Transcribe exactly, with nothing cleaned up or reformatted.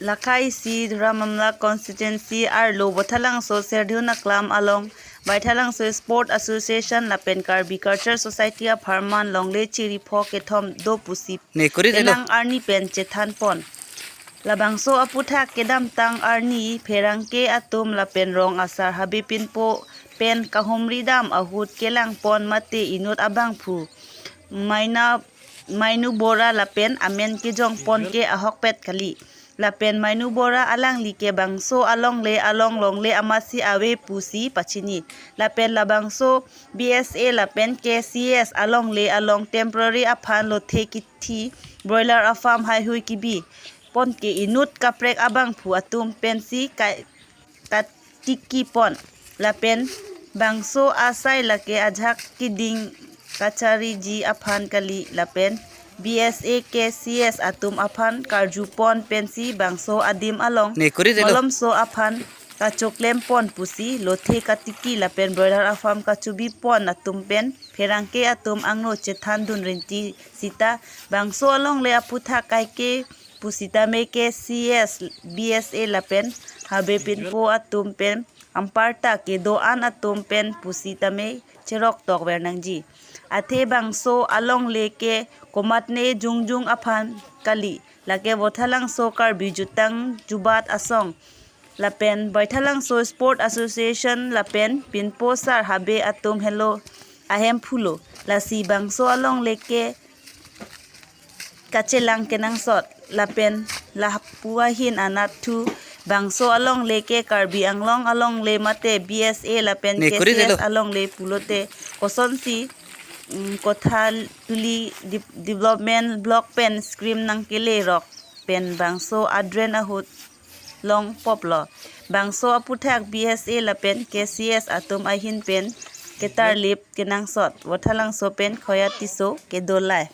Lakha isi Ramamla constituency arlo Bothalangso Serdihun Aklam along Baithalangso Sport Association lapen Karbi Culture Society apharman longle chiri pho kethom do pusi ne kuri delo. Penang arni pen chethan pon. Labangso aputhak kedamtang arni pherangke atum lapen rong asar Habe Pinpo pen kahumri dam ahut kelang pon mate inut abangphu Maina Mainu Bora lapen amen kejong pon ke ahokpet kali. Lapen Mainu Bora alangli ke bangso alongle along longle amatsi ave pusi pachini. Lapen labangso B S A lapen K C S alongle along temporary aphan lothe kithi broiler afarm haihui kibi pon ke inut kaprek abangphu atum pensi kai katiki pon. Lapen bangso asai lake ajak keding kachariji aphan kali lapen B S A K C S atum aphan karju pon pensi bangso adim along ne kuri delo. Malomso aphan kachoklem pon pusi lothe katiki lapen broiler afarm kachubi pon atum pen pherangke atum angno chethan dun rinti sita bangso alongle aputhak kaike pusitame K C S, B S A lapen Habe Pinpo atum pen amparta kedo-an atum pen pusitame cherok tok ver nangji. Athe bangso alongle ke komatne jongjung aphan kali, lake Bothalangso Karbi Jutang Jubat Asong lapen Baithalangso Sport Association lapen Pinpo Sar Habe atum helo ahemphu lo. Lasi bangso alongle ke kachelang kenangsot lapen lapu ahin anatthu bangso alongle ke Karbi Anglong alongle mate B S A lapen ne kuri K C S delo. Alongle pulote kosonsi mm, Kothatuli de- development block pen scheme nangkele rok pen bangso adrain ahut long poplo. Bangso aputhak B S A lapen K C S atum ahin pen ketarlip kenangsot Bothalangso pen Khoya Tisso kedo lai.